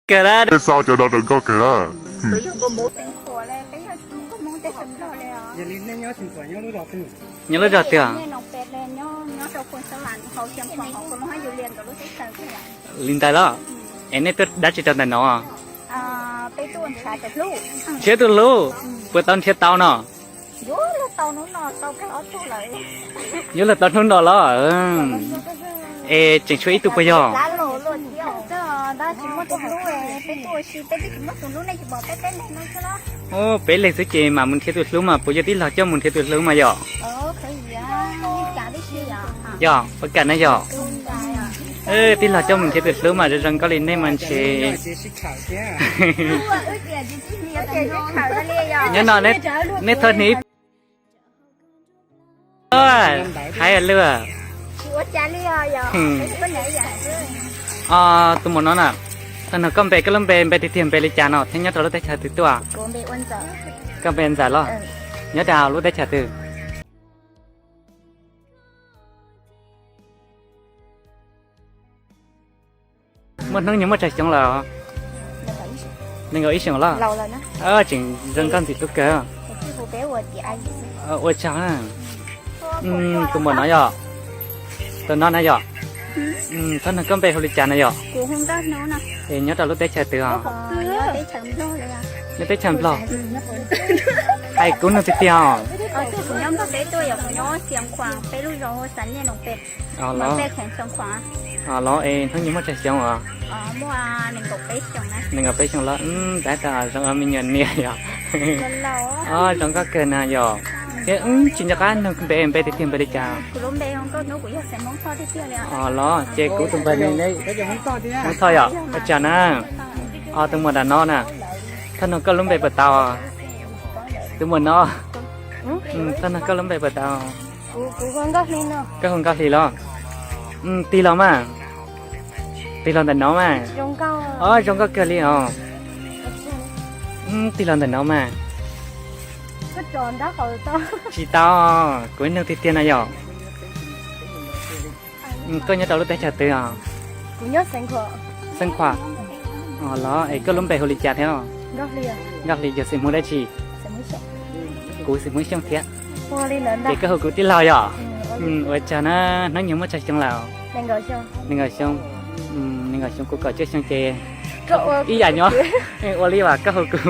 Kawg na. Peb xa cov no rau koj kawg na. Nyob lub zos twg? Li ntawd los? Es nej tuaj dab tsi rau ntawm no? Nrhiav tus hlub, puas tau nrhiav tau no? Yuav luag tau hnub no los? Es tseem tshuav ib tug puas yog? Ub, peb leeg xwb ces mam mus nrhiav tus hlub mas puas yog tij laug coj mus nrhiav tus hlub mas yom? Yog, ua kam na yom? Tij laug coj mus nrhiav tus hlub mas zoo zoo nkauj li nej mas ntshe. Nyob no nej thov hniv. Hais lwm. Tus muam no na, tag nrho koj npe, koj lub npe, npe tiag tiag npe li cas no thiab nyob rau lub teb chaws twg tuaj? Koj npe Ntxawm los? Nyob rau lub teb chaws twg? Muaj hnub nyoog muaj tsawg xyoo lawm? Nees nkaum ib xyoos los? Tseem zoo nkauj ntxim hlub kawg. Ua tsaug. Tus muam no yom? Tus no na yom? Thov nug koj npe hu li cas na yom? Es nyob rau lub teb chaws twg os? Nyob teb chaws Nplog. Hais kuv nug tiag tiag os. Los, los es hnub nyoog muaj tsawg xyoo os? Nees nkaum peb xyoos los. Tab tom zoo ua me nyuam niam yom? Zoo nkauj kawg na yom? Thiab tsis nco qab nug npe, npe tiag tiag npe li cas? Los ces kuv tus npawg ne, Hmoob Thoj yom? Ua tsaug na. Tus muam nram no na, thov nug koj lub npe puas tau? Tus muam no, thov nug koj lub npe puas tau? Koj hu Nkauj Hli los? Tig los mas. Tig los ntawm no mas. Os, zoo nkauj kawg li os. Tig los ntawm no mas. Tsis tau, kuv nug tiag tiag no yom. Koj nyob rau lub teb chaws twg os? Xeev Khuam. Los es koj lub npe hu li cas thiab? Nkauj Hli yog xeem Hmoob dab tsi? Kuv xeem Hmoob Xyooj thiab. Ces koj hu kuv tij laug yom? Ua tsaug na, hnub nyoog muaj tsawg xyoo lawm? Nees nkaum xyoo. Nees nkaum xyoo kuv kaum cuaj xyoo ces ib yam nyob. Ua li vas koj hu kuv.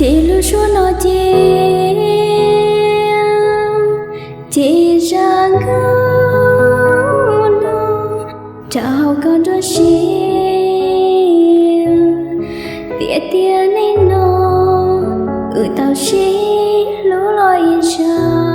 Ces lub suab no ces, ces zaj nkauj no rau hauv koj nruab siab, tiam tiam neej no wb tau sib hlub los ib zaug.